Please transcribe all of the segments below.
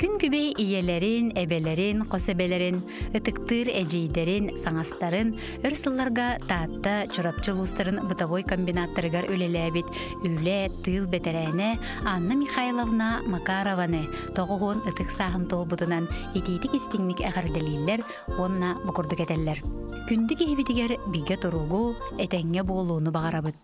Күн күбэй ийэлэрин, эбэлэрин, хос эбэлэрин, ытыктыыр эдьиийдэрин, саҥастарын өр сылларга Таатта, Чурапчы улуустарын бытовой комбинаттарыгар үлэлээбит үлэ, тыыл бэтэрээнэ Анна Михайловна Макарованы тоҕуһуон ытык сааһын туолбутунан итиитик истиҥник эҕэрдэлииллэр уонна бу курдук этэллэр. Күндү киһибитигэр бигэ туругу, этэҥҥэ буолууну баҕарабыт.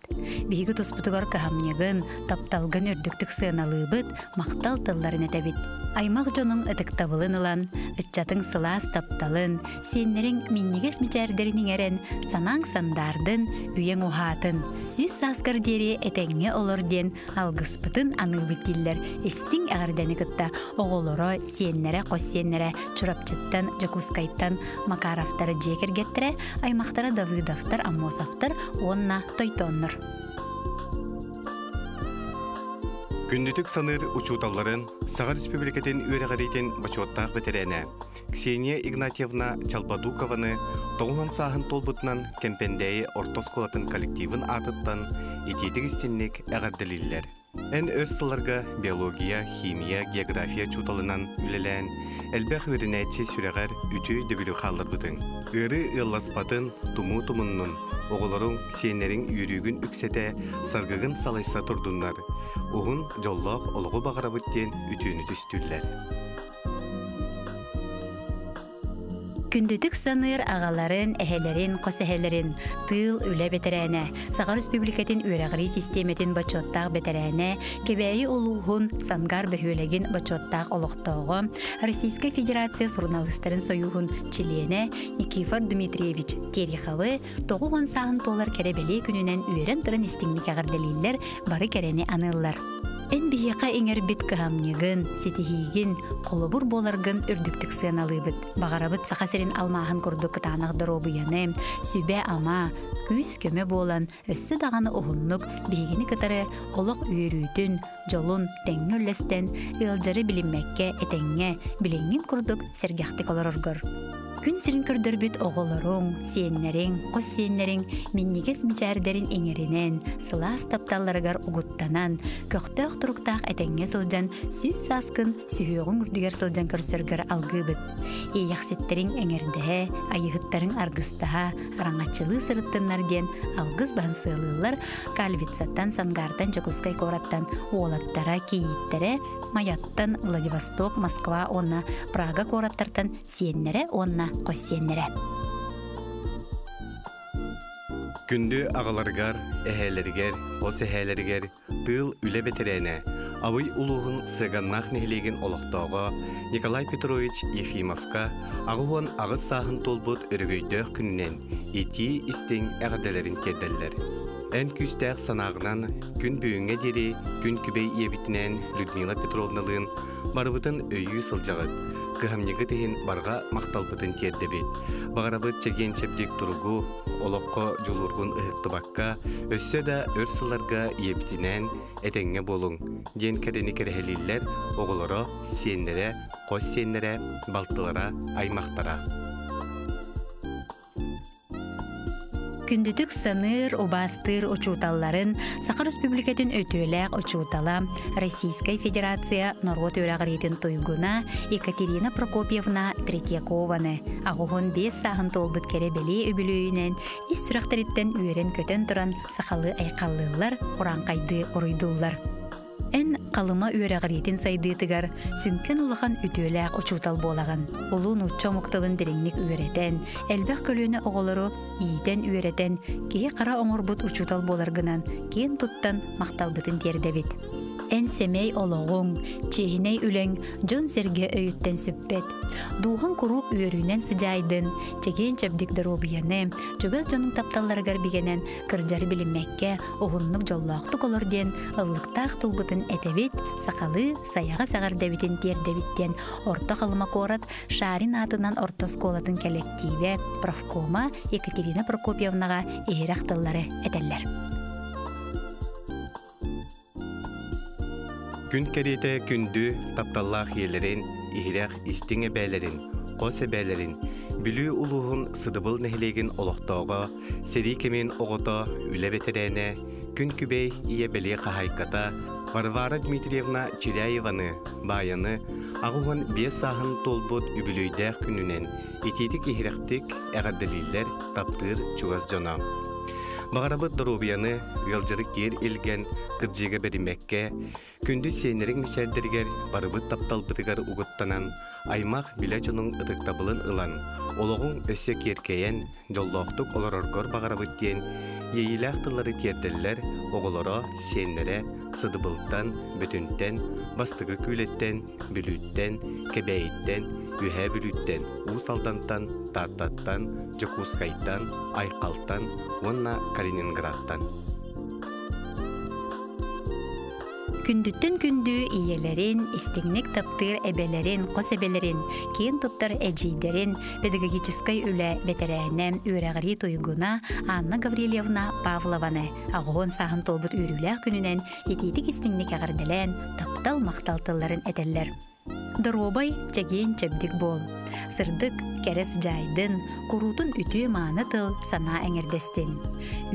Биһиги туспутугар кыһамньыгын, тапталгын үрдүктүк сыаналыыбыт, махтал тылларын этэбит. Аймах дьонуҥ ытыктабылын ылан, ыччатыҥ сылаас тапталын, сиэннэриҥ минньигэс мичээрдэрин иҥэрэн, санааҥ сандаардын, үйэҥ уһаатын, сүүс сааскар диэри этэҥҥэ олор диэн алгыспытын аныыбыт дииллэр истиҥ эҕэрдэни кытта оҕолоро, сиэннэрэ, хос сиэннэрэ Чурапчыттан, Дьокуускайтан Макаровтар дьиэ кэргэттэрэ, аймахтара Давыдовтар, Аммосовтар уонна Тойтооннор. Күндүтүк саныыр учууталларын Саха Республикатын үөрэҕириитин бочуоттаах бэтэрээнэ Ксения Игнатьевна Чалбадукованы тоҕуһун сааһын туолбутунан Кэмпэндээйи орто оскуолатын коллективын аатыттан итиитик истинник эҕэрдэлииллэр. Эн өр сылларга биология, химия, география учууталынан үлэлээн, элбэх үөрэнээччи сүрэҕэр үтүө өйдөбүлү хаалларбытыҥ. Ыарыы ыалласпатын, тумуу тумуннун, оҕолоруҥ, сиэннэриҥ үөрүүгүн үксэтэ, саргыгын салайса турдуннар. Уһун, дьоллоох олоҕу баҕарабыт диэн үтүөнү түстүүллэр. Күндүтүк саныыр аҕаларын, эһэлэрин, хос эһэлэрин, тыыл, үлэ бэтэрээнэ, Саха Республикатын үөрэҕирии систиэмэтин бочуоттаах бэтэрээнэ, Кэбээйи улууһун Сангар бөһүөлэгин бочуоттаах олохтооҕо, Российскай Федерация суруналыыстарын сойууһун чилиэнэ Никифор Дмитриевич Тереховы 90 сааһын туолар кэрэ бэлиэ күнүнэн үөрэн туран истиҥник эҕэрдэлииллэр, бары кэрэни аныыллар. Эн биһиэхэ иҥэрбит кыһамньыгын, ситиһиигин, холобур буоларгын үрдүктүк сыаналыыбыт. Баҕарабыт Саха сирин алмааһын курдук кытаанах доруобуйаны, сүбэ-ама, күүс-көмө буолан өссө даҕаны уһуннук биһигини кытары олох үөрүүтүн, дьолун тэҥҥэ үллэстэн, ыалдьары билиммэккэ этэҥҥэ, билиҥҥин курдук сэргэхтик олороргор. Күн сирин көрдөрбүт оҕолоруҥ, сиэннэриҥ, хос сиэннэриҥ минньигэс мичээрдэрин иҥэринэн, сылаас тапталларыгар угуттанан, көхтөөх туруктаах этэҥҥэ сылдьан сүүс сааскын сүһүөҕүҥ үрдүгэр сылдьан көрсөргөр алгыыбыт. Иэйэхситтэриҥ эҥэрдэһэ, айыһыттарыҥ аргыстаһа, араҥаччылыы сырыттыннар диэн алгыс баһын сыалыыллар Кальвицаттан, Сангаартан, Дьокуускай куораттан уолаттара, кийииттэрэ, Майаттан, Владивосток, Москва уонна Прага куораттартан сиэннэрэ уонна хос сиэннэрэ. Күндү аҕаларыгар, эһээлэригэр, хос эһээлэригэр тыыл үлэ бэтэрээнэ, Абый улууһун Сыаганнаах нэһилиэгин олохтооҕо Николай Петрович Ефимовка 88 сааһын туолбут өрөгөйдөөх күнүнэн итии истиҥ эҕэрдэлэрин тиэрдэллэр. Эн күүстээх санааҕынан күн бүгүҥҥэ диэри күн күбэй ийэбитинээн Людмила Петровналыын барыбытын өйүү сылдьаҕыт, кыһамньыгыт иһин барҕа махталбытын тиэрдэбит. Баҕарабыт чэгиэн-чэбдик туругу, олоххо дьулуургун ыһыктыбакка, өссө да өр сылларга ийэбитинээн этэҥҥэ буолуҥ, диэн кэрэни кэрэһэлииллэр оҕолоро, сиэннэрэ, хос сиэннэрэ, балтылара, аймахтара. Күндүтүк саныыр, убаастыыр учууталларын Саха Республикатын өтүөлээх учуутала, Российскай Федерация норуот үөрэҕириитин туйгуна Екатерина Прокопьевна Третьякованы 85 сааһын туолбут кэрэ бэлиэ үбүлүөйүнэн ис сүрэхтэриттэн үөрэн-көтөн туран сахалыы айхаллыыллар, урааҥхайдыы уруйдууллар. Эн Халыма үөрэҕириитин сайдыытыгар сүҥкэн улахан үтүөлээх учуутал буолаҕын. Улуу нуучча омук тылын дириҥник үөрэтэн, элбэх көлүөнэ оҕолору иитэн-үөрэтэн, киһи-хара оҥорбут учуутал буоларгынан киэн туттан махталбытын тиэрдэбит. Эн сэмэй олоҕуҥ, чиэһинэй үлэҥ дьон-сэргэ өйүттэн сүппэт. Дууһаҥ куруук үөрүүнэн сыдьаайдын, чэгиэн-чэбдик доруобуйаны, чугас дьонуҥ тапталларыгар бигэнэн кырдьары билиммэккэ уһуннук дьоллоохтук олор диэн ыллыктаах тылбытын этэбит, сахалыы сайаҕас эҕэрдэбитин тиэрдэбит диэн Орто Халыма куорат Шарин аатынан орто оскуолатын кэлэктиибэ профкома Екатерина Прокопьевнаҕа иһирэх тыллары этэллэр. Күн кэриэтэ күндү, тапталлаах ийэлэрин, иһирэх истиҥ эбээлэрин, хос эбээлэрин, Бүлүү улууһун Сыдыбыл нэһилиэгин олохтооҕо, сэрии кэмин оҕото, үлэ бэтэрээнэ, күн күбэй ийэ бэлиэ хаһаайката, Варвара Дмитриевна Чиряеваны, Баяны, 85 сааһын туолбут үбүлүөйдээх күнүнэн итиитик иһирэхтик эҕэрдэлииллэр таптыыр чугас дьоно. Баҕарабыт доруобуйаны, ыалдьары киэр илгэн, кырдьыга бэриммэккэ, күндү сиэннэриҥ мичээрдэригэр барыбыт тапталбытыгар угуттанан, аймах билэ дьонуҥ ытыктабылын ылан, олоҕуҥ өссө киэркэйэн, дьоллоохтук олороргор баҕарабыт диэн иэйиилээх тыллары тиэрдэллэр оҕолоро, сиэннэрэ Сыдыбылтан, Бөтүнтэн, Бастакы Күүлэттэн, Бүлүүттэн, Кэбээйиттэн, Үөһээ Бүлүүттэн, Уус Алдантан, Тааттаттан, Дьокуускайтан, Айхалтан уонна Калининградтан. Күндүттэн күндү ийэлэрин, истиҥник таптыыр эбэлэрин, хос эбэлэрин, киэн туттар эдьиийдэрин, педагогическай үлэ бэтэрээнэ, үөрэҕирии туйгуна Анна Гаврильевна Павлованы 80 сааһын туолбут үөрүүлээх күнүнэн итиитик истиҥник эҕэрдэлээн, таптал махтал тылларын этэллэр. Доруобай, чэгиэн чэбдик буол. Сырдык, кэрэс дьаайдын, куруутун үтүө мааны тыл санаа эҥэрдэстин.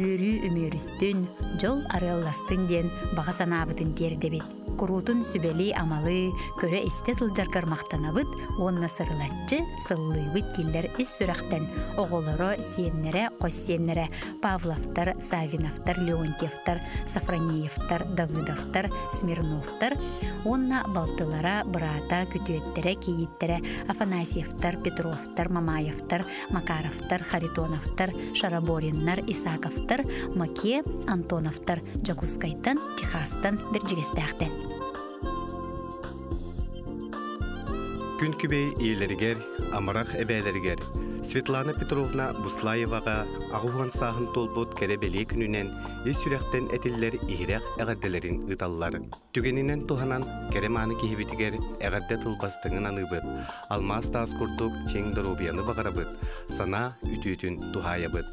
Үөрүү үмүөрүстүн, дьол арыалластын диэн баҕа санаабытын тиэрдэбит. Куруутун сүбэлии-амалыы, көрө-истэ сылдьаргар махтанабыт уонна сырылаччы сыллыыбыт дииллэр ис сүрэхтэн оҕолоро, сиэннэрэ, хос сиэннэрэ Павловтар, Савиновтар, Леонтьевтар, Сафронеевтар, Давыдовтар, Смирновтар уонна балтылара, быраата, күтүөттэрэ, кийииттэрэ Афанасьевтар, Петровтар, Мамаевтар, Макаровтар, Харитоновтар, Шарабориннар, Исаковтар, Маке, Антоновтар Дьокуускайтан, Техастан, Бэрдьигэстээхтэн. Күн күбэй ийэлэригэр, амарах эбээлэригэр Светлана Петровна Буслаеваҕа 80 сааһын туолбут кэрэ бэлиэ күнүнэн ис сүрэхтэн этиллэр иһирэх эҕэрдэлэрин ыыталлар. Түгэнинэн туһанан кэрэ мааны киһибитигэр эҕэрдэ тылбастыҥын аныыбыт, алмаас таас курдук чиҥ доруобуйаны баҕарабыт, санаа үтүөтүн туһаайабыт.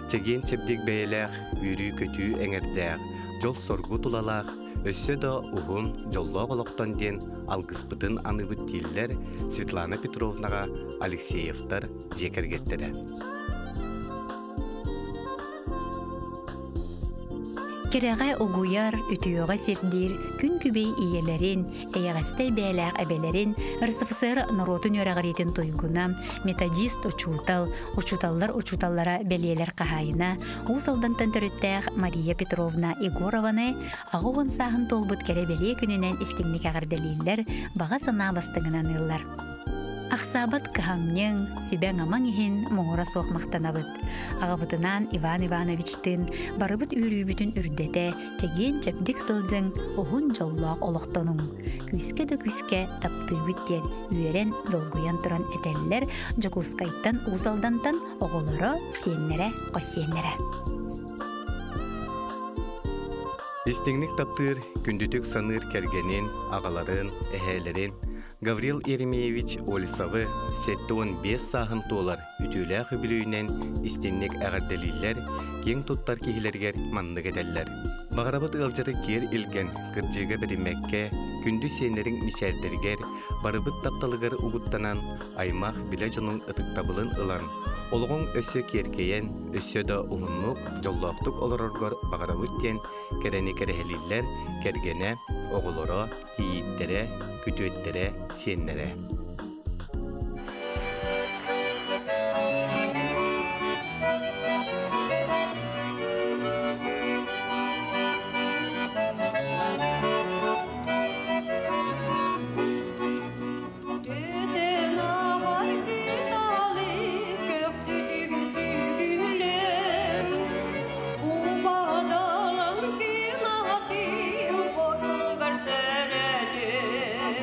Чэгиэн чэбдик бэйэлээх, үөрүү-көтүү эҥэрдээх, дьол-соргу тулалаах, өссө да уһун, дьоллоох олохтон диэн алгыспытын аныыбыт дииллэр Светлана Петровнаҕа Алексеевтар дьиэ кэргэттэрэ. Кэрэҕэ угуйар, үтүөҕэ сирдиир күн күбэй ийэлэрин, эйэҕэстэй бэйэлээх эбэлэрин, РСФСР норуотун үөрэҕириитин туйгуна, методист учуутал, учууталлар учууталлара бэлиэлэр хаһаайына, Уус Алдантан төрүттээх Мария Петровна Егорованы 80 сааһын туолбут кэрэ бэлиэ күнүнэн истиҥник эҕэрдэлииллэр, баҕа санаа бастыҥынан ыыллар. Ахсаабат кыһамньыҥ, сүбэҥ-амаҥ иһин муҥура суох махтанабыт. Аҕабытынаан Иван Ивановичтыын барыбыт үөрүүбүтүн үрдэтэ, чэгиэн-чэбдик сылдьыҥ, уһун дьоллоох олохтонуҥ. Күүскэ да күүскэ таптыыбыт диэн үөрэн, долгуйан туран этэллэр Дьокуускайтан, Уус Алдантан оҕолоро, сиэннэрэ, хос сиэннэрэ. Истиҥник таптыыр, күндүтүк саныыр кэргэнин, аҕаларын, эһээлэрин Гаврил Еремеевич Олесовы 75 сааһын туолар үтүөлээх үбүлүөйүнэн истиҥник эҕэрдэлииллэр, киэҥ туттар киһилэригэр маннык этэллэр. Баҕарабыт ыалдьары киэр илгэн, кырдьыга бэриммэккэ, күндү сиэннэриҥ мичээрдэригэр, барыбыт тапталыгар угуттанан, аймах билэ дьонуҥ ытыктабылын ылан, олоҕуҥ өссө киэркэйэн, өссө да уһуннук, дьоллоохтук олороргор баҕарабыт диэн кэрэни кэрэһэлииллэр кэргэнэ, оҕолоро, кийииттэрэ, күтүөттэрэ, сиэннэрэ. Күтэн аҕай күнали көхсүтүгүн сүгүлэн Убадалан кинатын хорсугар сөрөтүн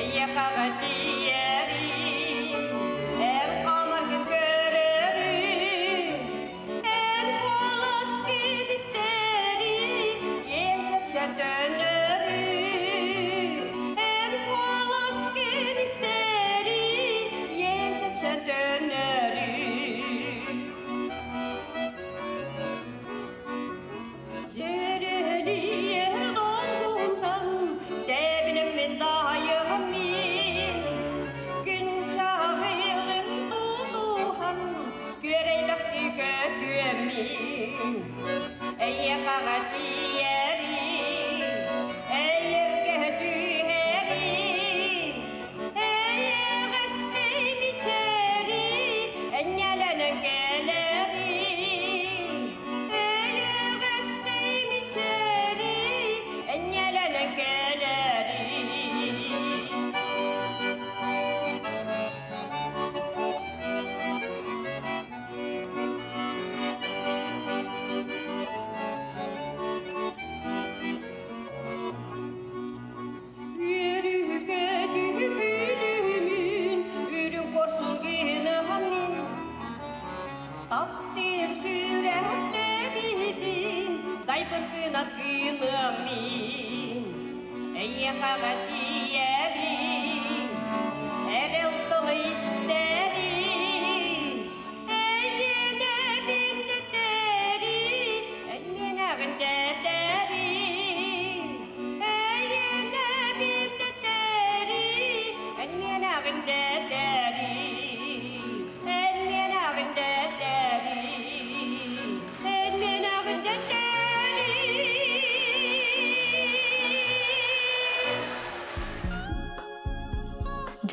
Эйэхаҕа.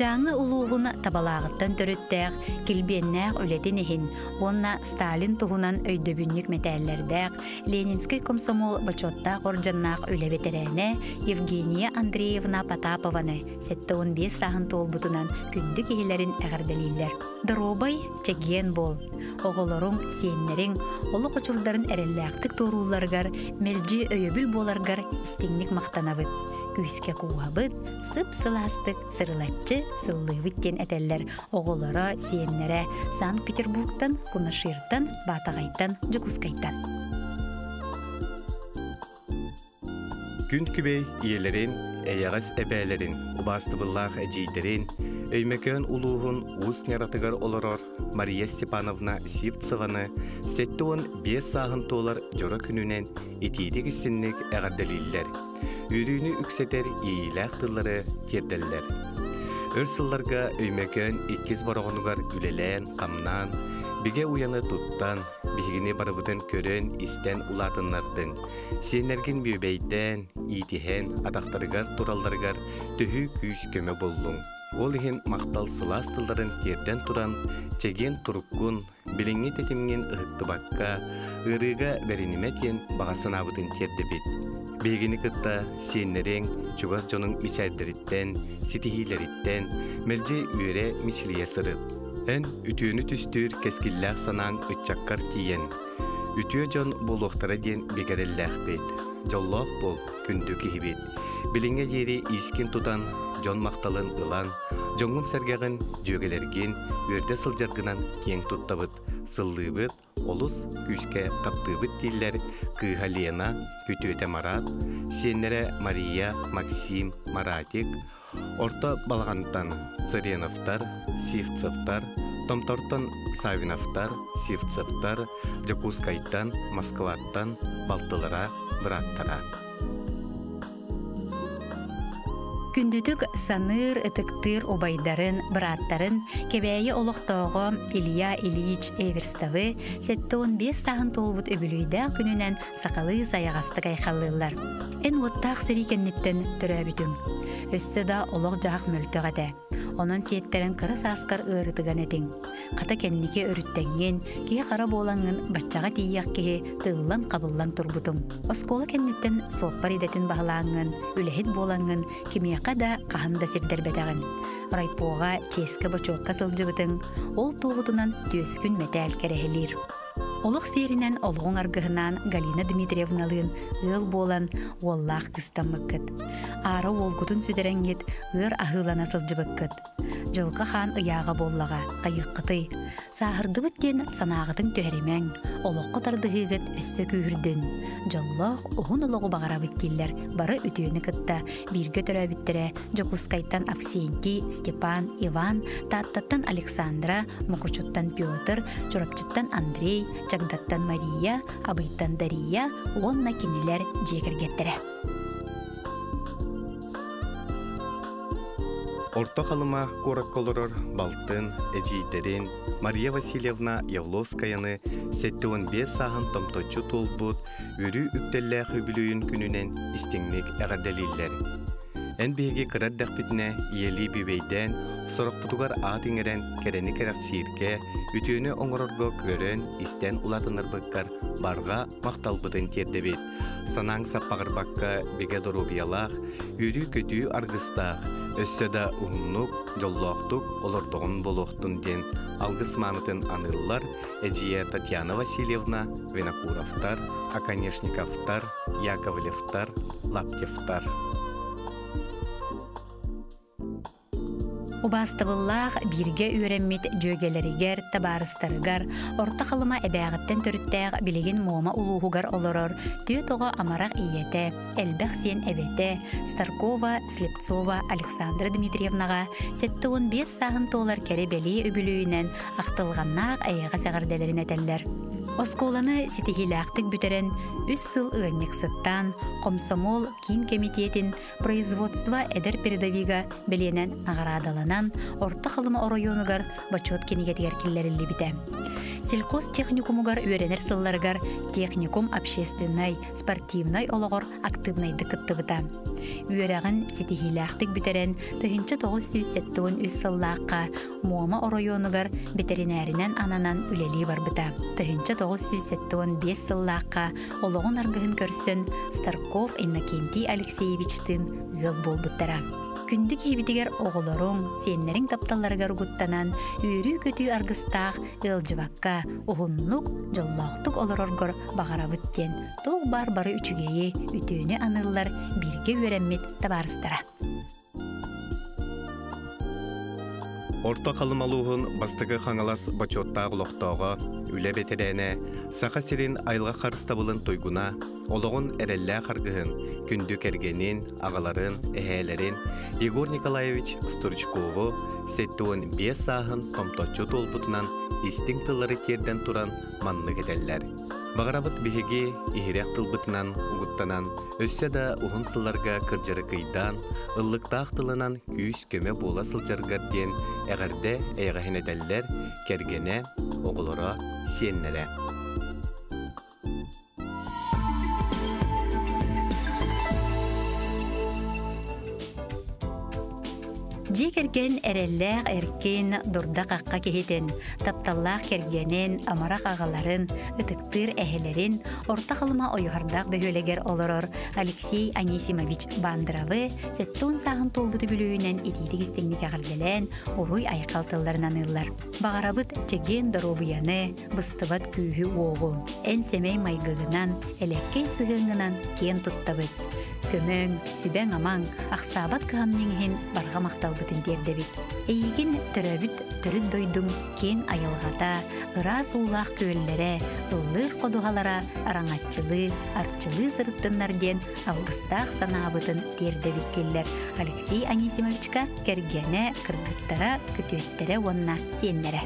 Дьааҥы улууһун Табалааҕыттан төрүттээх, килбиэннээх үлэтин иһин уонна Сталин туһунан өйдөбүнньүк мэтээллэрдээх Ленинскэй комсомол бочуоттаах ордьаннаах үлэ бэтэрээнэ Евгения Андреевна Потапованы 75 сааһын туолбутунан күндү киһилэрин эҕэрдэлииллэр. Доруобай, чэгиэн буол! Оҕолоруҥ, сиэннэриҥ олох очурдарын эрэллээхтик туоруулларыгар мэлдьи өйөбүл буоларгар истиҥник махтанабыт. Күүскэ кууһабыт, сып-сылаастык сырылаччы сыллыыбыт диэн этэллэр оҕолоро, сиэннэрэ Санкт-Петербургтан, Кунаширтан, Баатаҕайтан, Дьокуускайтан. Күн күбэй ийэлэрин, эйэҕэс эбээлэрин, убаастабыллаах эдьиийдэрин, Өймөкөөн улууһун Уус Ньаратыгар олорор Мария Степановна Сивцеваны 75 сааһын туолар дьоро күнүнэн итиитик-истинник эҕэрдэлииллэр. Үөрүүнү үксэтэр иэйиилээх тыллары тиэрдэллэр. Өр сылларга Өймөкөөн иккис бороҕонугар үлэлээн-хамнаан, бигэ уйаны туттан, биһигини барыбытын көрөн-истэн улаатыннардыҥ. Сиэннэргин бүөбэйдээн, иитиһэн, атахтарыгар туралларыгар төһүү күүс-көмө буллуҥ. Ол иһин махтал сылаас тылларын тиэрдэн туран, чэгиэн туруккун, билиҥҥи тэтимҥин ыһыктыбакка, ыарыыга бэринимэ диэн баҕа санаабытын тиэрдэбит. Биһигини кытта сиэннэриҥ, чугас дьонуҥ мичээрдэриттэн, ситиһиилэриттэн мэлдьи үөрэ мичилийэ сырыт. Эн үтүөнү түстүүр кэскиллээх санааҥ ыччаккар тиийэн, Үтүө дьон буолуохтара диэн бигэрэллээхпит. Дьоллоох буол, күндү киһибит. Билиҥҥэ диэри иискин тутан, дьон махталын ылан, дьоҥҥун-сэргэҕин, дьүөгэлэргин үөрдэ сылдьаргынан киэҥ туттабыт, сыллыыбыт, олус күүскэ таптыыбыт дииллэр кыыһа Лена, күтүөтэ Марат, сиэннэрэ Мария, Максим, Маратик, Орто Балаҕантан Цыреновтар, Сивцевтар, Томтортон Савиновтар, Сивцевтар, Дьокуускайтан, Москваттан балтылара, бырааттара. Күндүтүк саныыр, ытыктыыр убайдарын, бырааттарын Кэбээйи олохтооҕо Илья Ильич Эверстовы 75 сааһын туолбут үбүлүйдээх күнүнэн сахалыы сайаҕастык айхаллыыллар. Эн уоттаах сэрии кэнниттэн төрөөбүтүҥ. Өссө да олох-дьаһах мөлтөх этэ. Онон сиэттэрэн кыра сааскар ыарытыган этиҥ. Хата кэнники өрүттэҥҥин, киһи-хара буолаҥҥын баччаҕа тиийиэх киһи тыыллан-хабыллан турбутуҥ. Оскуола кэнниттэн суоппар идэтин баһылааҥҥын, үлэһит буолаҥҥын кимиэхэ да хаһан да сирдэрбэтэҕин. Райпоҕа чиэскэ-бочуокка сылдьыбытыҥ, ол туоһутунан түөскүн мэтээл кэрэһилиир. Олох сиэринэн олоҕуҥ аргыһынаан Галина Дмитриевналыын ыал буолан уоллаах кыстаммыккыт. Аара уолгутун сүтэрэҥҥит ыар аһыылана сылдьыбыккыт. Дьылҕа хаан ыйааҕа буоллаҕа, хайыаххытый? Сааһырдыбыт диэн санааҕытын түһэримэҥ, олоххо тардыһыыгыт өссө күүһүрдүн. Дьоллоох уһун олоҕу баҕарабыт дииллэр бары үтүөнү кытта бииргэ төрөөбүттэрэ Дьокуускайтан Авксентий, Степан, Иван, Тааттаттан Александра, Мукучуттан Петр, Чурапчыттан Андрей, Чагдаттан Мария, Абыйтан Дария уонна кинилэр дьиэ кэргэттэрэ. Орто Халыма куоракка олорор балтын, эдьиийдэрин Мария Васильевна Явловскаяны 75 сааһын томточчу туолбут үөрүү үктэллээх үбүлүөйүн күнүнэн истиҥник эҕэрдэлииллэр. Эн биһиги кыра эрдэхпитинэ ийэлии бүбэйдээн, сорохпутугар аат иҥэрэн кэрэни кэрэхсииргэ, үтүөнү оҥорорго көрөн, истэн улаатыннарбыккар барҕа махталбытын тиэрдэбит. Санааҥ саппаҕырбакка бигэ доруобуйалаах, үөрүү-көтүү аргыстаах, өссө да уһуннук, дьоллоохтук олордоҕун буолуохтун диэн алгыс маанытын аныыллар эдьиийэ Татьяна Васильевна Винокуровтар, Оконешниковтар, Яковлевтар, Лаптевтар. Убаастабыллаах бииргэ үөрэммит дьүөгэлэригэр, табаарыстарыгар Орто Халыма эбээҕиттэн төрүттээх билигин Муома улууһугар олорор түөрт оҕо амарах ийэтэ, элбэх сиэн эбэтэ Старкова, Слепцова Александра Дмитриевнаҕа 75 сааһын туолар кэрэ-бэлиэ үбүлүөйүнэн ахтылҕаннаах эйэҕэс эҕэрдэлэрин этэллэр. Оскуоланы ситиһиилээхтик бүтэрэн, үс сыл ыанньыксыттаан, Хомсомуол киин кэмитиэтин производство эдэр передовига бэлиэнэн наҕараадаланан, Орто Халыма оройуонугар бочуот кинигэтигэр киллэриллибитэ. Сельхозтехникумугар үөрэнэр сылларыгар техникум общественнай, спортивнай олоҕор актыыбынайдык кыттыбыта. Үөрэҕин ситиһиилээхтик бүтэрэн 1973 сыллаахха Муома оройуонугар бэтэринээринэн ананан үлэлии барбыта. 1975 сыллаахха олоҕун аргыһын көрсөн Старков Иннокентий Алексеевичтыын ыал буолбуттара. Күндү киһибитигэр оҕолоруҥ, сиэннэриҥ тапталларыгар угуттанан, үөрүү-көтүү аргыстаах ыалдьыбакка, уһуннук, дьоллоохтук олороргор баҕарабыт диэн туох баар бары үчүгэйи, үтүөнү аныыллар бииргэ үөрэммит табаарыстара. Орто Халыма улууһун Бастакы Хаҥалас бочуоттаах олохтооҕо, үлэ бэтэрээнэ, Саха сирин айылҕа харыстабылын туйгуна, олоҕун эрэллээх аргыһын, күндү кэргэнин, аҕаларын, эһээлэрин Егор Николаевич Стручкову 75 сааһын томточчу туолбутунан истиҥ тыллары тиэрдэн туран маннык этэллэр. Баҕарабыт биһиги иһирэх тылбытынан угуттанан, өссө да уһун сылларга кырдьары кыйдаан, ыллыктаах тылынан күүс-көмө буола сылдьаргар диэн эҕэрдэ эйэҕэһин этэллэр кэргэнэ, оҕолоро, сиэннэрэ. Дьиэ кэргэн эрэллээх эркин, дурда-хахха киһитин, тапталлаах кэргэнин, амарах аҕаларын, ытыктыыр эһэлэрин Орто Халыма Ойуһардаах бөһүөлэгэр олорор Алексей Анисимович Бандровы 70 сааһын туолбут үбүлүөйүнэн итиитик истиҥник эҕэрдэлээн, уруй-айхал тылларын аныыллар. Баҕарабыт чэгиэн доруобуйаны, быстыбат күүһү-уоҕу, эн сэмэй майгыгынан, элэккэй сыһыаҥҥынан киэн туттабыт. Көмөҥ, сүбэҥ-амаҥ, ахсаабат кыһамньыҥ иһин барҕа махталбытын тиэрдэбит. Эйигин төрөөбүт төрүт дойдуҥ киэҥ айылҕата, ыраас уулаах күөллэрэ, ыллыыр ходуһалара араҥаччылыы, арчылыы сырыттыннар диэн алгыстаах санаабытын тиэрдэбит дииллэр Алексей Анисимовичка кэргэнэ, кыргыттара, күтүөттэрэ уонна сиэннэрэ.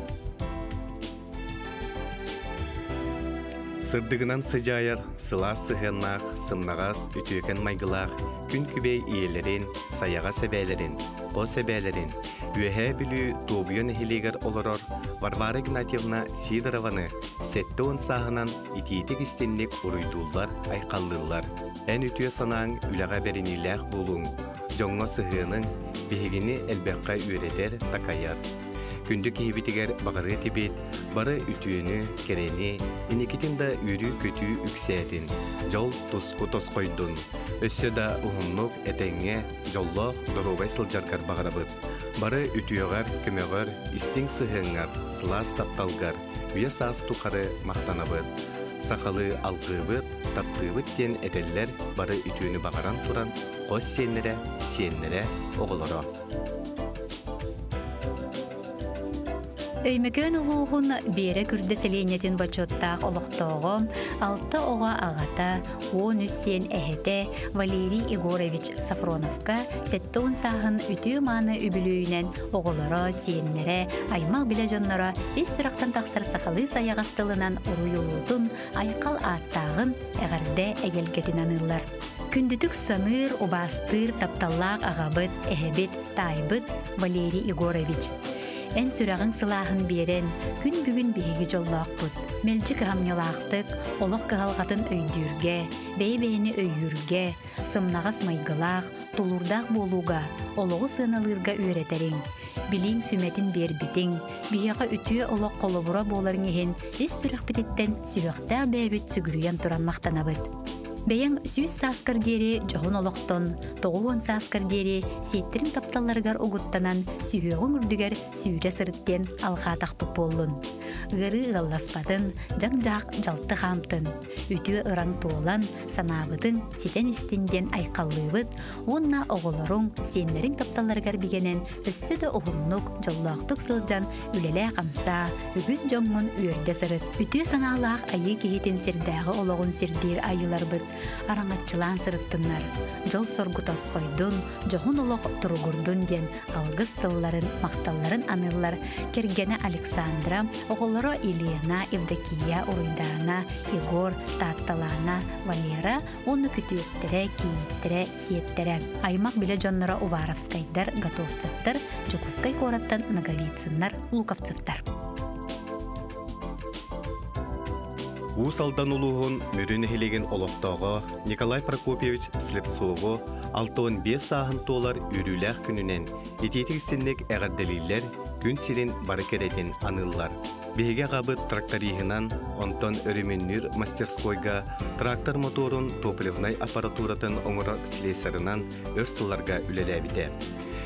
Сырдыгынан сыдьаайар, сылаас сыһыаннаах, сымнаҕас, үтүөкэн майгылаах күн күбэй ийэлэрин, сайаҕас эбээлэрин, хос эбээлэрин, Үөһээ Бүлүү Туобуйа нэһилиэгэр олорор Варвара Игнатьевна Сидорованы 70 сааһынан итиитик-истинник уруйдууллар, айхаллыыллар. Эн үтүө санааҥ үлэҕэ бэриниилээх буолууҥ, дьоҥҥо сыһыаныҥ биһигини элбэххэ үөрэтэр, такайар. Күндү киһибитигэр баҕарыа этибит, бары үтүөнү, кэрэни, инникитин да үөрүү-көтүү үксээтин, дьол туску тосхойдун. Өссө да уһуннук, этэҥҥэ, дьоллоох, доруобай сылдьаргар баҕарабыт. Бары үтүөҕэр, көмөҕөр, истиҥ сыһыаҥҥар, сылаас тапталгар үйэ-саас тухары махтанабыт. Сахалыы алгыыбыт, таптыыбыт диэн этэллэр бары үтүөнү баҕаран туран хос сиэннэрэ, сиэннэрэ, оҕолоро. Өймөкөөн улууһун Биэрэ Күрдэ сэлиэнньэтин бочуоттаах олохтооҕо, алта оҕо аҕата, 13 сиэн эһэтэ Валерий Егорович Сафроновка 70 сааһын үтүө-мааны үбүлүөйүнэн оҕолоро, сиэннэрэ, аймах-билэ дьонноро ис сүрэхтэн тахсар сахалыы сайаҕас тылынан уруйулуутун, айхал ааттааҕын, эҕэрдэ эгэлгэтин аныыллар. Күндүтүк саныыр, убаастыыр, тапталлаах аҕабыт, эһэбит, таайбыт Валерий Егорович. Эн сүрэҕиҥ сылааһын биэрэн, күн бүгүн биһиги дьоллоохпут. Мэлдьи кыһамньылаахтык, олох кыһалҕатын өйдүүргэ, бэйэ-бэйэни өйүүргэ, сымнаҕас майгылаах, тулуурдаах буолууга, олоҕу сыаналыырга үөрэтэриҥ. Билииҥ сүмэтин биэрбитиҥ, биһиэхэ үтүө олох холобура буоларыҥ иһин ис сүрэхпититтэн сүһүөхтээх бэйэбит сүгүрүйэн туран махтанабыт. Бэйэҥ 100 сааскар диэри дьоһун олохтон, 90 сааскар диэри сиэттэриҥ тапталларыгар угуттанан сүһүөҕүҥ үрдүгэр сүүрэ сырыт диэн алҕаатахпыт буоллун. Ыарыы ыалласпатын, дьаҥ-дьаһах дьалты хаамтын, үтүө ыраҥ туолан, санаабытыҥ ситэн истин диэн айхаллыыбыт уонна оҕолоруҥ, сиэннэриҥ тапталларыгар бигэнэн өссө да уһуннук, дьоллоохтук сылдьан үлэлээ-хамсаа, үгүс дьоҥҥун үөрдэ сырыт. Үтүө санаалаах айыы киһитин сирдээҕи олоҕун сирдиир айыыларбыт араҥаччылаан сырыттыннар. Дьол-соргу тосхойдун, дьоһун олох туругурдун диэн алгыс тылларын, махталларын аныыллар кэргэнэ Александра, оҕолоро Елена, Евдокия, Уруйдаана, Егор, Таатталаана, Валера уонна күтүөттэрэ, кийииттэрэ, сиэттэрэ. Аймах билэ дьонноро Уваровскайдар, Готовцевтар, Дьокуускай куораттан Ноговицыннар, Луковцевтар. Уус Алдан улууһун Мүрү нэһилиэгин олохтооҕо Николай Прокопьевич Слепцову 65 сааһын туолар үөрүүлээх күнүнэн итиитик истинник эҕэрдэлииллэр, күн сирин бары кэрэтин аныыллар. Биһиги аҕабыт тракториһынан, онтон өрөмүөннүүр мастерскойга трактор моторун топливнай аппаратуратын оҥорор слесарынан өр сылларга үлэлээбитэ.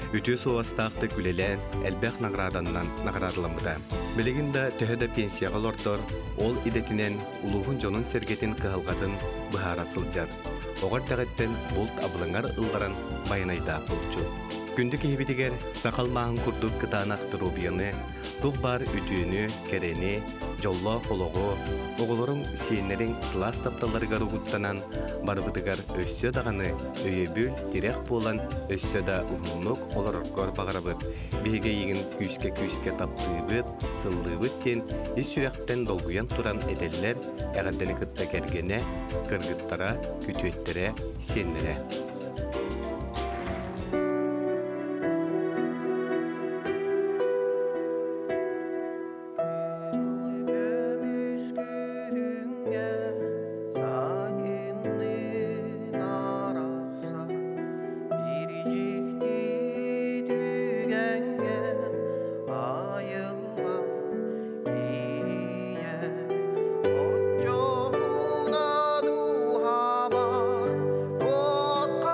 Үтүө суобастаахтык үлэлээн, элбэх наҕарааданнан наҕараадаламмыта. Билигин да төһө да пенсияҕа олордор, ол идэтинэн улууһун дьонун-сэргэтин кыһалҕатын быһаара сылдьар. Оҕо эрдэҕиттэн булт абылаҥар ылларан байанайдаах булчут. Күндү киһибитигэр саха алмааһын курдук кытаанах доруобуйаны, туох баар үтүөнү, кэрэни, дьоллоох олоҕу, оҕолоруҥ, сиэннэриҥ сылаас тапталларыгар угуттанан, барыбытыгар өссө даҕаны өйөбүл, тирэх буолан өссө да уһуннук олороргор баҕарабыт. Биһиги эйигин күүскэ-күүскэ таптыыбыт, сыллыыбыт диэн ис сүрэхтэн долгуйан туран этэллэр эҕэрдэни кытта кэргэнэ, кыргыттара, күтүөттэрэ, сиэннэрэ. Оччоҕуна дууһабар туох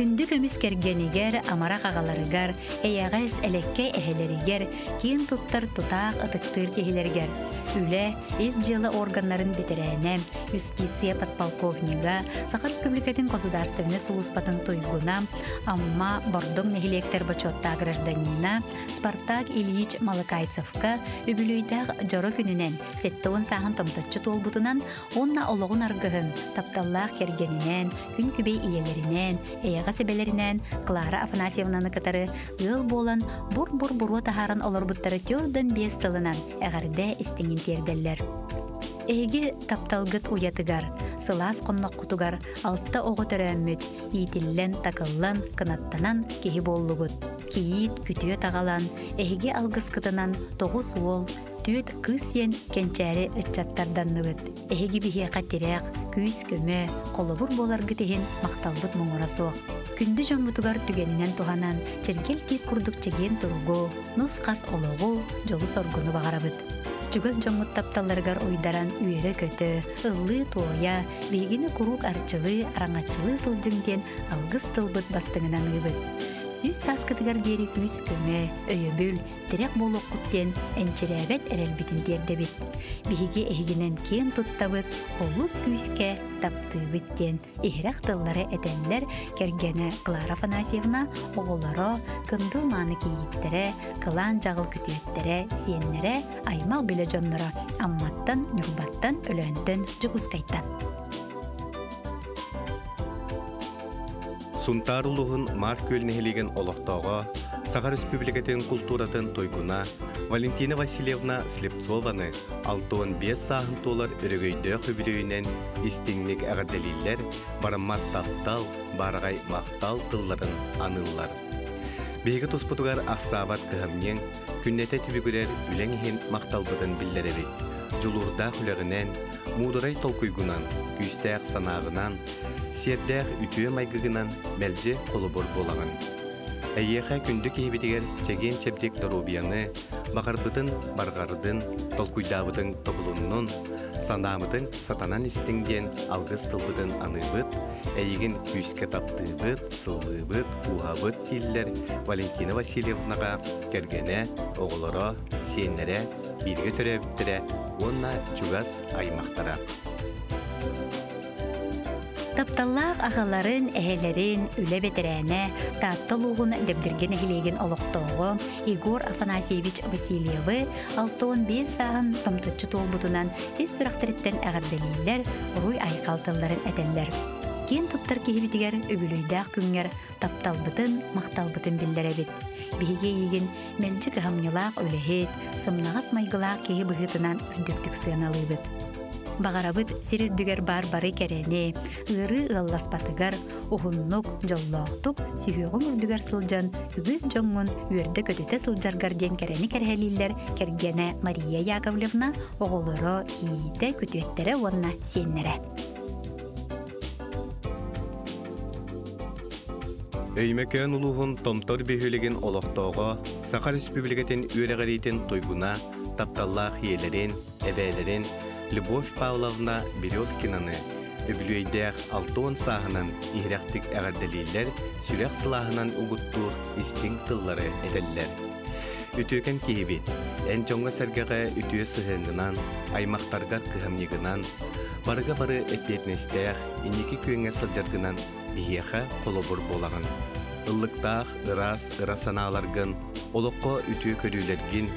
Күндү көмүс кэргэнигэр, амарах аҕаларыгар, эйэҕэс, элэккэй эһэлэригэр, киэн туттар тутаах ытыктыыр киһилэригэр, үлэ, ис дьыала органнарын бэтэрээнэ, юстиция подполковнига, Саха Республикатын государственнай сулууспатын туйгуна, Амма, Бордоҥ нэһилиэктэр бочуоттаах гражданина Спартак Ильич Малыкайцевка үбүлүөйдээх дьоро күнүнэн 70 сааһын томточчу туолбутунан уонна олоҕун аргыһын, тапталлаах кэргэнинээн, күн күбэй ийэлэринээн, эйэҕэс эбэлэринээн Клара Афанасьевнаны кытары ыал буолан бур-бур буруо таһааран олорбуттара 45 сылынан эҕэрдэ истиҥин тиэрдэллэр. Эһиги тапталгыт уйатыгар, сылаас хонноххутугар алта оҕо төрөөммүт, иитиллэн, такыллан, кынаттанан киһи буоллугут. Кийиит күтүө таҕалан, эһиги алгыскытынан тоҕус уол, Түөт кыыс сиэн кэнчээри ыччаттарданныбыт. Эһиги биһиэхэ тирэх, күүс-көмө, холобур буоларгыт иһин махталбыт муҥура суох. Күндү дьоммутугар түгэнинэн туһанан, чиргэл тиит курдук чэгиэн туругу, нус-хас олоҕу, дьолу-соргуну баҕарабыт. Чугас дьоммут тапталларыгар уйдаран үөрэ-көтө, ыллыы-туойа, биһигини куруук арчылыы, араҥаччылыы сылдьыҥ диэн алгыс тылбыт бастыҥынан ыыбыт. Сүүс сааскытыгар диэри күүс-көмө, өйөбүл, тирэх буолуоххут диэн энчирээбэт эрэлбитин тиэрдэбит. Биһиги эһигинэн киэн туттабыт, олус күүскэ таптыыбыт диэн иһирэх тыллары этэллэр кэргэнэ Клара Афанасьевна, оҕолоро, кындыл мааны кийииттэрэ, кылаан дьаҕыл күтүөттэрэ, сиэннэрэ, аймах билэ дьонноро Амматтан, Ньурбаттан, Өлөөнтөн, Дьокуускайтан. Сунтаар улууһун Маар Күөл нэһилиэгин олохтооҕо, Саха Республикатын култууратын туйгуна Валентина Васильевна Слепцованы 65 сааһын туолар өрөгөйдөөх үбүлүөйүнэн истиҥник эҕэрдэлииллэр, бараммат таптал, баараҕай махтал тылларын аныыллар. Биһиги туспутугар ахсаабат кыһамньыҥ, күннэтэ түбүгүрэр үлэҥ иһин махталбытын биллэрэбит. Дьулуурдаах үлэҕинэн, муударай толкуйгунан, күүстээх санааҕынан, сиэрдээх үтүө майгыгынан мэлдьи холобур буолаҕын. Эйиэхэ күндү киһибитигэр чэгиэн-чэбдик доруобуйаны, баҕарбытын барҕардын, толкуйдаабытыҥ тобулуннун, санаабытыҥ сатанан истиҥ диэн алгыс тылбытын аныыбыт, эйигин күүскэ таптыыбыт, сыллыыбыт, кууһабыт дииллэр Валентина Васильевнаҕа кэргэнэ, оҕолоро, сиэннэрэ, бииргэ төрөөбүттэрэ уонна чугас аймахтара. Тапталлаах аҕаларын, эһэлэрин, үлэ бэтэрээнэ, Таатта улууһун Дэбдиргэ нэһилиэгин олохтооҕо Егор Афанасьевич Васильевы 65 сааһын томточчу туолбутунан ис сүрэхтэриттэн эҕэрдэлииллэр, уруй-айхал тылларын этэллэр. Киэн туттар киһибитигэр үбүлүйдээх күҥҥэр тапталбытын, махталбытын биллэрэбит. Биһиги эйигин мэлдьи кыһамньылаах үлэһит, сымнаҕас майгылаах киһи быһыытынан үрдүктүк сыаналыыбыт. Баҕарабыт сир үрдүгэр баар бары кэрэни, ыарыы ыалласпатыгар, уһуннук, дьоллоохтук сүһүөҕүҥ үрдүгэр сылдьан үгүс дьоҥҥун үөрдэ-көтүтэ сылдьаргар диэн кэрэни кэрэһэлииллэр кэргэнэ Мария Яковлевна, оҕолоро, кийиитэ, күтүөттэрэ уонна сиэннэрэ. Өймөкөөн улууһун Томтор бөһүөлэгин олохтооҕо, Саха Республикатын үөрэҕириитин туйгуна, тапталлаах ийэлэрин, эбээлэрин Любовь Павловна Березкинаны үбүлүөйдээх 60 сааһынан иһирэхтик эҕэрдэлииллэр, сүрэх сылааһынан угуттуур истиҥ тыллары этэллэр. Үтүөкэн киһибит, эн дьоҥҥо-сэргэҕэ үтүө сыһыаҥҥынан, аймахтаргар кыһамньыгынан, барыга бары эппиэтинэстээх, инники күөҥҥэ сылдьаргынан биһиэхэ холобур буолаҕын. Ыллыктаах, ыраас ыра санааларгын, олоххо үтүө көрүүлэргин,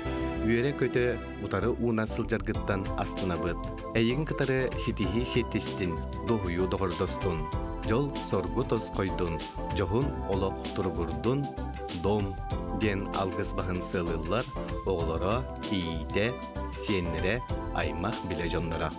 үөрэ-көтө утары ууна сылдьаргыттан астынабыт. Эйигин кытары ситиһии сиэттистин, дуоһуйуу доҕордостун, дьол-соргу тосхойдун, дьоһун олох туругурдун, дом диэн алгыс баһын сыалыыллар оҕолоро, кийиитэ, сиэннэрэ, аймах билэ дьонноро.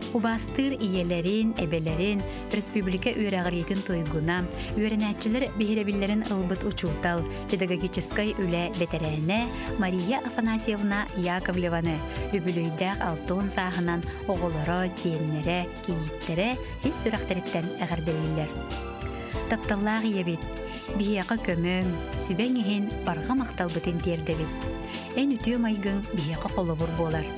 Убаастыыр ийэлэрин, эбэлэрин, республика үөрэҕириитин туйгуна, үөрэнээччилэр биһирэбиллэрин ылбыт учуутал, педагогическай үлэ бэтэрээнэ Мария Афанасьевна Яковлеваны үбүлүөйдээх 60 сааһынан оҕолоро, сиэннэрэ, кийииттэрэ ис сүрэхтэриттэн эҕэрдэлииллэр. Тапталлаах ийэбит, биһиэхэ көмөҥ, сүбэҥ иһин барҕа махталбытын тиэрдэбит. Эн үтүө майгыҥ биһиэхэ холобур буолар.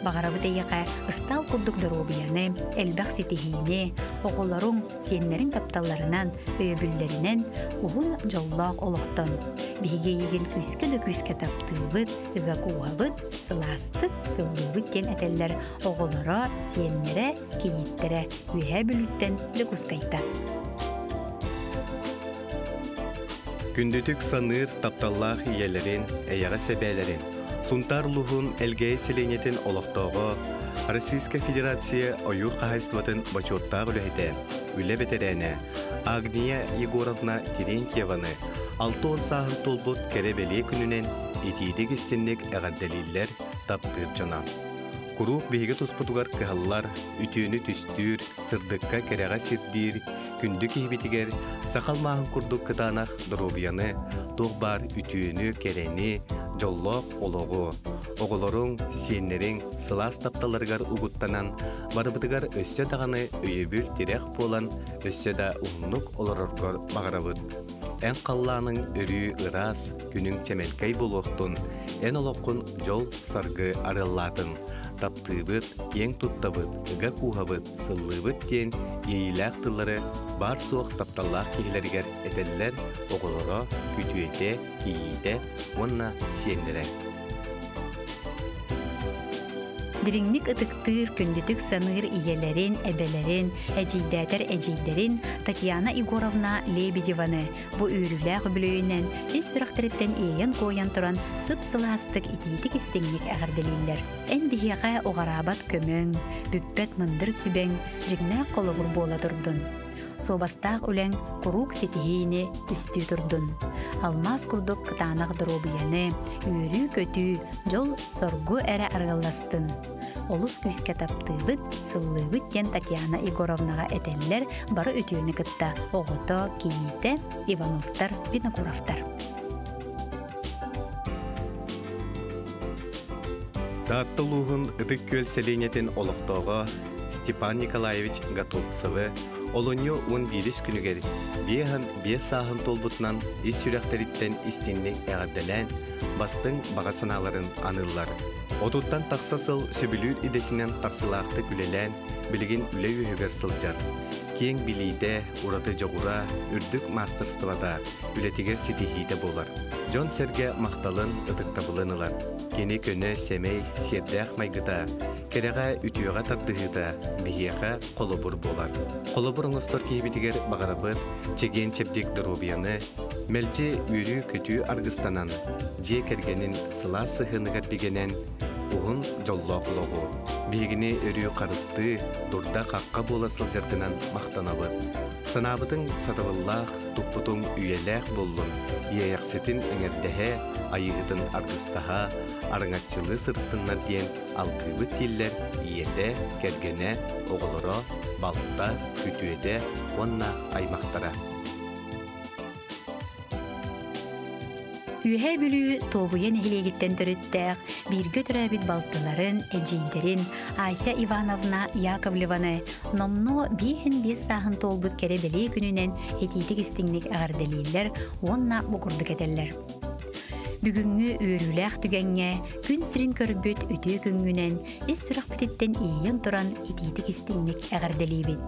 Баҕарабыт эйиэхэ ыстаал курдук доруобуйаны, элбэх ситиһиини, оҕолоруҥ, сиэннэриҥ тапталларынан, өйөбүллэринэн уһун дьоллоох олохтон. Биһиги эйигин күүскэ да күүскэ таптыыбыт, ыга кууһабыт, сылаастык сыллыыбыт диэн этэллэр оҕолоро, сиэннэрэ, кийииттэрэ Үөһээ Бүлүүттэн Дьокуускайтан. Күндүтүк саныыр тапталлаах ийэлэрин, эйэҕэс эбээлэрин, Сунтаар улууһун Элгээйи сэлиэнньэтин олохтооҕо, Российскай Федерация ойуур хаһаайыстыбатын бочуоттаах үлэһитэ, үлэ бэтэрээнэ Агния Егоровна Терентьеваны 60 сааһын туолбут кэрэ-бэлиэ күнүнэн итиитик-истинник эҕэрдэлииллэр, таптыыр дьоно. Куруук биһиги туспутугар кыһаллар, үтүөнү түстүүр, сырдыкка кэрэҕэ сирдиир күндү киһибитигэр саха алмааһын курдук кытаанах доруобуйаны, туох баар үтүөнү, кэрэни, дьоллоох олоҕу, оҕолоруҥ, сиэннэриҥ сылаас тапталларыгар угуттанан, барыбытыгар өссө даҕаны өйөбүл-тирэх буолан, өссө да уһуннук олороргор баҕарабыт. Эн халлааныҥ өрүү ыраас, күнүҥ чэмэлкэй буолуохтун, эн олоххун дьол-саргы арыаллаатын. Таптыыбыт, киэҥ туттабыт, ыга кууһабыт, сыллыыбыт диэн иэйиилээх тыллары баар-суох тапталлаах киһилэригэр этэллэр оҕолоро, күтүөтэ, кийиитэ уонна сиэннэрэ. Дириҥник ытыктыыр, күндүтүк саныыр ийэлэрин, эбэлэрин, эдьиийдээтэр эдьиийдэрин Татьяна Егоровна Лебедеваны бу үөрүүлээх үбүлүөйүнэн ис сүрэхтэриттэн иэйэн-куойан туран сып-сылаастык итиитик-истиҥник эҕэрдэлииллэр. Эн биһиэхэ уҕараабат көмөҥ, бүппэт мындыр сүбэҥ дьиҥнээх холобур буола турдун. Суобастаах үлэҥ куруук ситиһиини түстүү турдун. Алмаас курдук кытаанах доруобуйаны, үөрүү-көтүү, дьол-соргу эрэ арыалластын. Олус күүскэ таптыыбыт, сыллыыбыт диэн Татьяна Егоровнаҕа этэллэр бары үтүөнү кытта оҕото, кийиитэ Ивановтар, Винокуровтар. Таатта улууһун Ытык Күөл сэлиэнньэтин олохтооҕо Степан Николаевич Готовцевы олунньу 11 күнүгэр 55 сааһын туолбутунан ис сүрэхтэриттэн истиҥник эҕэрдэлээн, бастыҥ баҕа санааларын аныыллар. Отуттан тахса сыл сөбүлүүр идэтинэн тахсыылаахтык үлэлээн, билигин үлэ үөһүгэр сылдьар. Киэҥ билиитэ, ураты дьоҕура, үрдүк маастарыстыбата үлэтигэр ситиһиитэ буолар. Дьон-сэргэ махталын, ытыктабылын ылар. Кини көнө, сэмэй, сиэрдээх майгыта, кэрэҕэ, үтүөҕэ тардыһыыта биһиэхэ холобур буолар. Холобур оҥостор киһибитигэр баҕарабыт чэгиэн-чэбдик доруобуйаны, мэлдьи үөрүү-көтүү аргыстанан, дьиэ кэргэнин сылаас сыһыаныгар бигэнэн, уһун дьоллоох олоҕу, биһигини өрүү харыстыы, дурда-хахха буола сылдьаргынан махтанабыт. Санаабытыҥ сатабыллаах, туппутуҥ үйэлээх буоллун, иэйэхситин эҥэрдэһэ, айыыһытын аргыстаһа, араҥаччылыы сырыттыннар диэн алгыыбыт дииллэр ийэтэ, кэргэнэ, оҕолоро, балта, күтүөтэ уонна аймахтара. Үөһээ Бүлүү Туобуйа нэһилиэгиттэн төрүттээх, бииргэ төрөөбүт балтыларын, эдьиийдэрин Ася Ивановна Яковлеваны номнуо 55 сааһын туолбут кэрэ бэлиэ күнүнэн итиитик-истиҥник эҕэрдэлииллэр уонна бу курдук этэллэр. Бүгүҥҥү үөрүүлээх түгэҥҥэ күн сирин көрбүт үтүө күҥҥүнэн ис сүрэхпититтэн иэйэн туран итиитик-истиҥник эҕэрдэлиибит.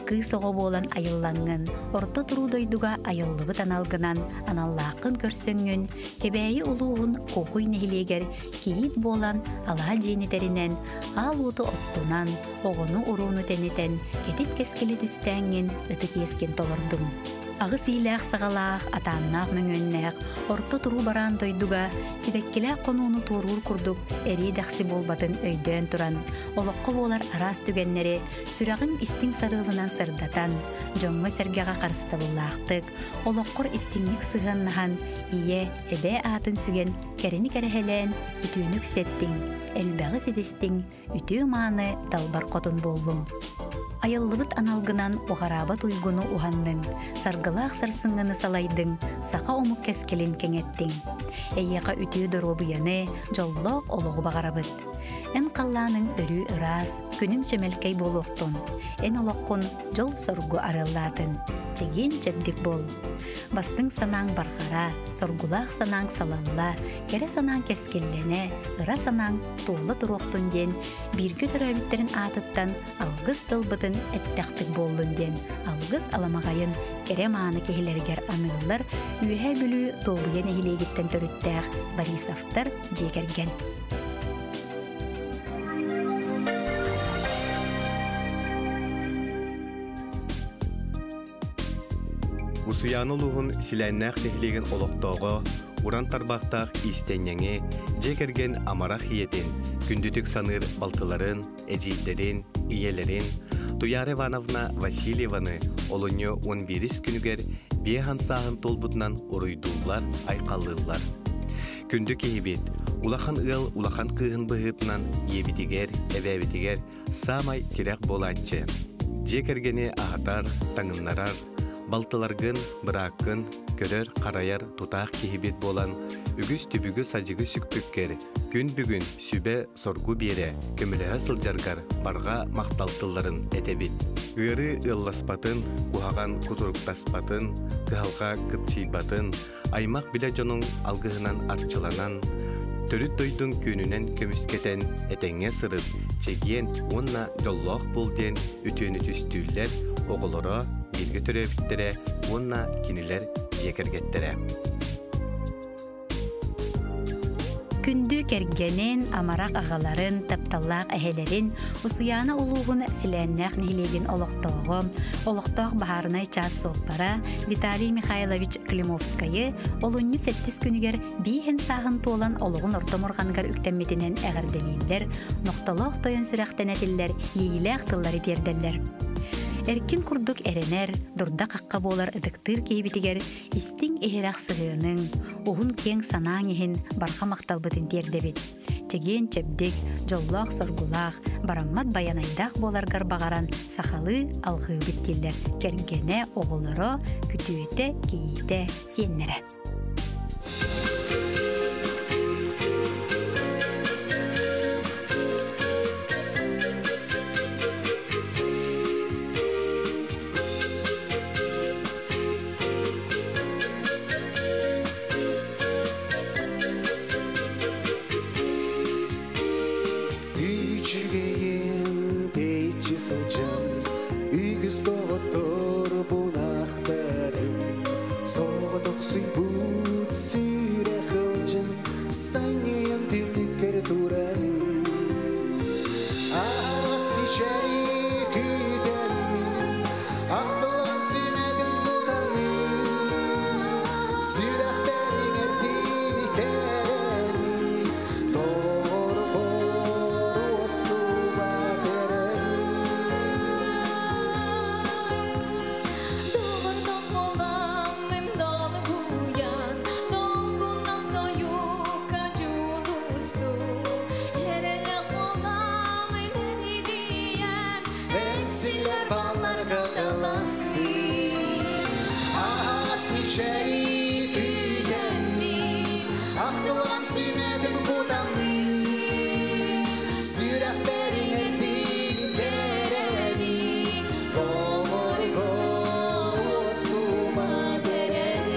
Кыыс оҕо буолан айыллаҥҥын, орто туруу дойдуга айыллыбыт аналгынан аналлааххын көрсөҥҥүн, Кэбээйи улууһун Куокуй нэһилиэгэр кийиит буолан алаһа дьиэни тэринэн, аал уоту оттунан, оҕону-урууну тэнитэн, кэтит кэскили түстээҥҥин ытык иэскин толордуҥ. Аҕыс иилээх саҕалаах, атааннаах мөҥүөннээх, орто туруу бараан дойдуга сибэккилээх хонууну туоруур курдук эрии-дэхси буолбатын өйдөөн туран, олоххо буолар араас түгэннэри сүрэҕиҥ истиҥ сарыалынан сырдатан, дьоҥҥо-сэргэҕэ харыстабыллаахтык, олоххор истиҥник сыһыаннаһан, ийэ, эбээ аатын сүгэн кэрэни кэрэһэлээн, үтүөнү үксэттиҥ, элбэҕи ситистиҥ, үтүө-мааны далбар хотун буоллуҥ. Айыллыбыт аналгынан уҕараабат уйгуну уһанныҥ, саргылаах сарсыҥҥыны салайдыҥ, саха омук кэскилин кэҥэттиҥ. Эйиэхэ үтүө доруобуйаны, дьоллоох олоҕу баҕарабыт. Эн халлааныҥ өрүү ыраас, күнүҥ чэмэлкэй буолуохтун. Эн олоххун дьол-соргу арыаллаатын. Чэгиэн-чэбдик буол. Бастыҥ санааҥ барҕара, соргулаах санааҥ салалла, кэрэ санааҥ кэскиллэнэ, ыра санааҥ туола туруохтун диэн бииргэ төрөөбүттэрин аатыттан алгыс тылбытын эттэхпит буоллун диэн алгыс аламаҕайын кэрэ мааны киһилэригэр аныыллар Үөһээ Бүлүү Туобуйа нэһилиэгиттэн төрүттээх Борисовтар дьиэ кэргэн. Усуйаана улууһун Силээннээх нэһилиэгин олохтооҕо, уран тарбахтаах иистэнньэҥи, дьиэ кэргэн амарах ийэтин, күндүтүк саныыр балтыларын, эдьиийдэрин, ийэлэрин Туяра Ивановна Васильеваны олунньу 11 күнүгэр биэ сааһын туолбутунан уруйдууллар, айхаллыыллар. Күндү киһибит, улахан ыал улахан кыыһын быһыытынан ийэбитигэр, эбээбитигэр саамай тирэх буолааччы. Дьиэ кэргэни аһатар, таҥыннарар, балтыларгын, бырааккын көрөр-харайар тутаах киһибит буолан, үгүс түбүгү-садьыгы сүкпүккэр күн бүгүн сүбэ-соргу биэрэ, көмөлөһө сылдьаргар барҕа махтал тылларын этэбит. Ыарыы ыалласпатын, куһаҕан кутуруктаспатын, кыһалҕа кыпчыйбатын, аймах билэ дьонуҥ алгыһынан арчыланан, төрүт дойдуҥ күөнүнэн көмүскэтэн этэҥҥэ сырыт, чэгиэн уонна дьоллоох буол диэн үтүөнү түстүүллэр оҕолоро, бииргэ төрөөбүттэрэ уонна кинилэр дьиэ кэргэттэрэ. Күндү кэргэнин, амарах аҕаларын, тапталлаах эһэлэрин Усуйаана улууһун Силээннээх нэһилиэгин олохтооҕо, олохтоох баһаарынай чаас суоппара Виталий Михайлович Климовскайы олунньу сэттис күнүгэр бииһин сааһын туолан олоҕун орто мурҕаныгар үктэммитинэн эҕэрдэлииллэр, нохтолоох тойон сүрэхтэн этиллэр иэйиилээх тыллары тиэрдэллэр. Эркин курдук эрэнэр, дурда-хахха буолар ытыктыыр киһибитигэр истиҥ иһирэх сыһыаныҥ, уһун киэҥ санааҥ иһин барҕа махталбытын тиэрдэбит. Чэгиэн-чэбдик, дьоллоох-соргулаах, бараммат байанайдаах буоларгар баҕаран сахалыы алҕыыбыт дииллэр кэргэнэ, оҕолоро, күтүөтэ, кийиитэ, сиэннэрэ. Үчүгэйин тэйиччи сылдьан, үгүс доҕоттор бунахтарым, соҕотохсуйбут сүрэх ылдьан, санньыйан түннүккэр турарым. Аһаҕас мичээри күүтэммин, ахтылҕан сүмэтин кутаммын, сүрэхтэриҥэр тиникэни, доҕорбор уостубат эрэлим. Доҕордоох буоламмын долгуйан, долгуннах тойукка дьулустум. Эрэллээх буоламмын энидийэн, Эҥсиллэр балларга таластым. Аһаҕас мичээри күүтэммин, ахтылҕан сүмэтин кутаммын, сүрэхтэриҥэр тиникэрэни, доҕоргор уостубат эрэлим.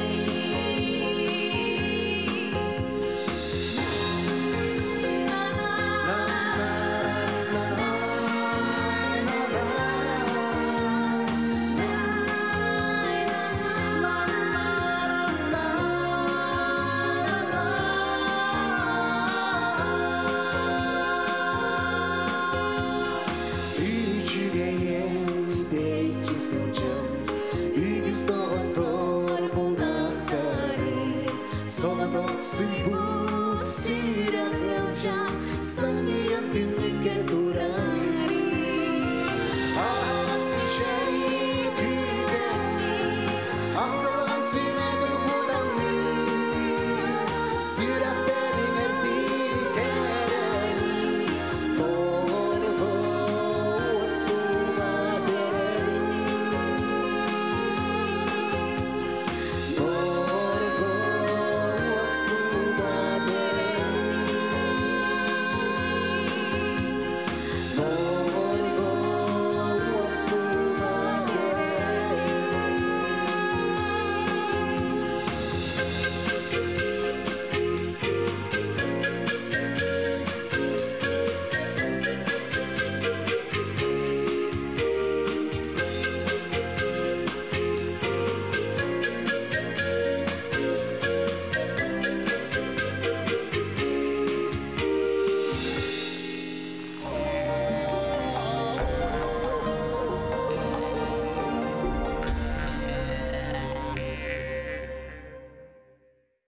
Үчүгэйин тэйиччи сылдьан, үгүс доҕоттор бунахтарым, соҕотохсуйбут